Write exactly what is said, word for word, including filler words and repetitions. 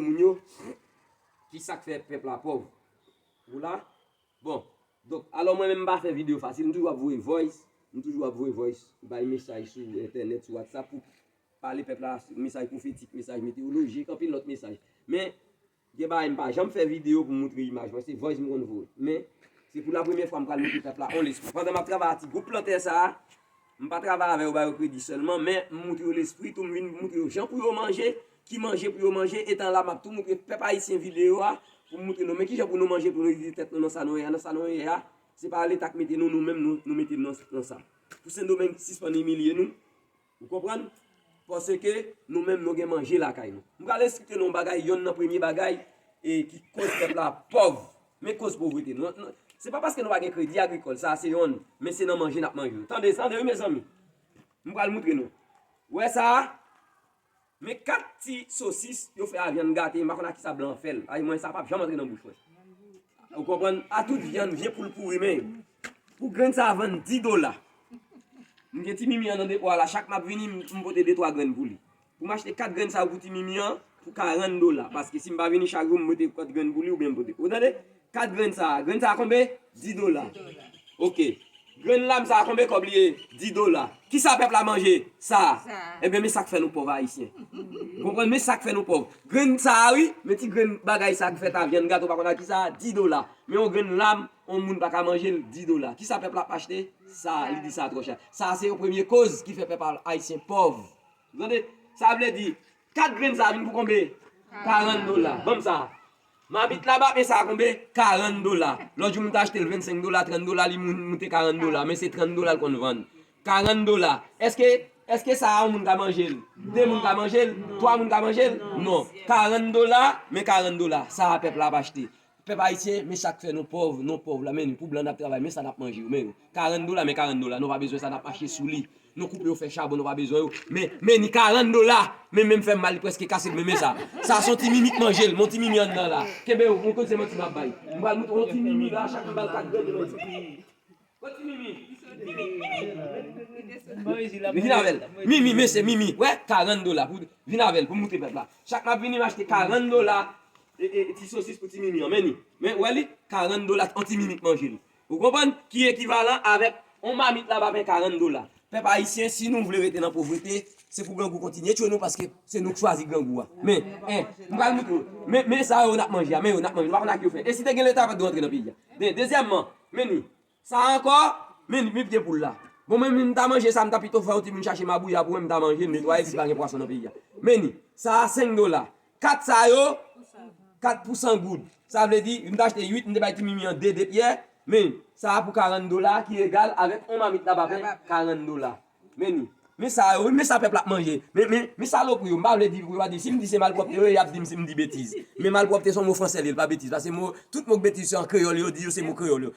Moun yo, ki sa k fè pèp la pòv? Ou la? Bon, donk, alò mwen menm m pa fè videyo fasil, m toujou ap voye voice, m toujou ap voye voice, bay mesaj sou entènèt, sou WhatsApp, pou pale pèp la, mesaj pwofetik, mesaj meteyolojik, anpil lòt mesaj. Men, gen bagay m pa janm fè videyo pou m moutre imaj mwen, se voice m konn voye. Men, se pou la premyè fwa m pral moutre pèp la on lespri. Pandan m ap travay a ti gwoup plantè sa a, m pa travay avè yo, ba yo kredi sèlman, men m moutre yo lespri tou, m vin moutre yo jan pou yo manje, ki manje pou yo manje, etan la m ap tou moutre pèp ayisyen videyo a, pou m moutre nou, men kijan pou nou manje, pou nou redi tèt nou nan sa nou ye a, nan sa nou ye a, se pa Leta k mete nou, nou menm nou, nou mete nou nan, nan sa. Pou Sendomeng sispann imilye nou, ou konprann? Paske nou menm nou gen manje lakay nou. M pral esplike nou yon bagay, yonn nan premye bagay e ki koz pèp la pòv. Men koz povrete. Nou, nou, se pa paske nou pa gen kredi agrikòl, sa se yonn, men se nan manje n ap manje. Tande, tande wi mezanmi. M pral moutre nou. Wè sa a? Men kat ti sosis yo fè a vyann gate, m pa konn a kisa blan an fè l. Ay mwen, sa p ap janm antre nan bouch mwen. Ou konprann? A tout vyann, vye poul pouri, men pou grenn sa a vann dis dola. M gen ti mimi an nan depo a la, chak m ap vini, m, m pote de twa grenn pou li. Pou m achte kat grenn sa yo pou ti mimi an, pou karant dola. Paske si m pa vini chak jou, m pote kat grenn pou li oubyen m pote. Ou tande? Kat grenn sa a. Grenn sa a konbe? Dis dola. Ok. Grenn lam sa a konbe kòb li ye? Dis dola. Kisa pèp la manje? Sa. Sa. Ebyen, men sa k fè nou pòv ayisyen. Konprann? Men sa k fè nou pòv. Grenn sa a, wi, men ti grenn bagay sa a k fèt a vyann gate, ou pa konn a kisa, dis dola. Men yon grenn lam, yon moun pa ka manje l, dis dola. Kisa pèp la ap achte? Sa, li di sa twò chè. Sa se yon premye koz ki fè pèp ayisyen pòv. Ou tande? Sa vle di, kat grenn sa a vin pou konbe? Karant dola. Ban m sa. Mamit laba, men sa a konbe? Karant dola. Lòt jou m te achte l vennsenk dola, trant dola, li moun moute karant dola, men se trant dola l konn vann. Karant dola. Èske, èske sa a yon moun ka manje l? De moun ka manje l? Twa moun ka manje l? Non. Karant dola, men karant dola. Sa a pèp la ap achte. Pèp ayisyen, men sa k fè nou pòv, nou pòv la, men pou blan n ap travay, men sa n ap manje yo, men yo. Karant dola, men karant dola, nou pa bezwen sa, n ap mache sou li. Nou koupe yo, fè chabon, nou pa bezwen yo. Men, men ni karant dola, men, men m fè m mal, li prèske kase l, men, men sa. Sa se yon ti mimi k manje l, men yon ti mimi anndan la. Kenbe yo, mwen konn se manti m ap bay. M pral moutre yon ti mimi la, chak m ba l kat grenn. Yon ti mimi. Vin avè l. Mimi, mesye, mimi. Wè, karant dola. Pou, vin avè l, pou moutre pèp la. Chak m ap vini, m achte karant dola. E, e, ti sosis pou ti mimi an, men ni. Men, wè li, karant dola, yon ti mimi k manje l. Ou konprann? Ki ekivalan avèk yon mamit laba pen karant dola. Pèp ayisyen, si nou vle rete nan povrete, se pou grangou kontinye tchwe nou, paske se nou k chwazi grangou a. Men, en, m pral moutre w. Men, men sa yo n ap manje a, men yo n ap manje. Nou pa konn ak yo fè. E si te gen Leta, pa t dwe antre nan peyi a. Men, dezyèmman, men ni. Sa a ankò, men ni, men pye poul la. Bon, mwen menm, m ta manje sa, m ta pito fè yon timoun chache mabouya pou mwen, m ta manje, m netwaye, si pa gen pwason nan peyi a. Men ni. Sa a senk dola. Kat sa yo, kat pou san goud. Sa vle di, m t achte uit, m te bay ti mimi an de, de pyè. Men, sa a pou karant dola, ki egal avèk yon mamit laba pen karant dola. Men ni. Men sa yo, wi, men sa pèp la ap manje. Men, men, men salopri yo, m pa vle di, yo pa di, si m di se malpwòpte yo ye, y ap di m si m di betiz. Men malpwòpte se yon mo franse li ye, l pa betiz. Paske mo, tout mo k betiz se an kreyòl yo di yo, se mo kreyòl yo.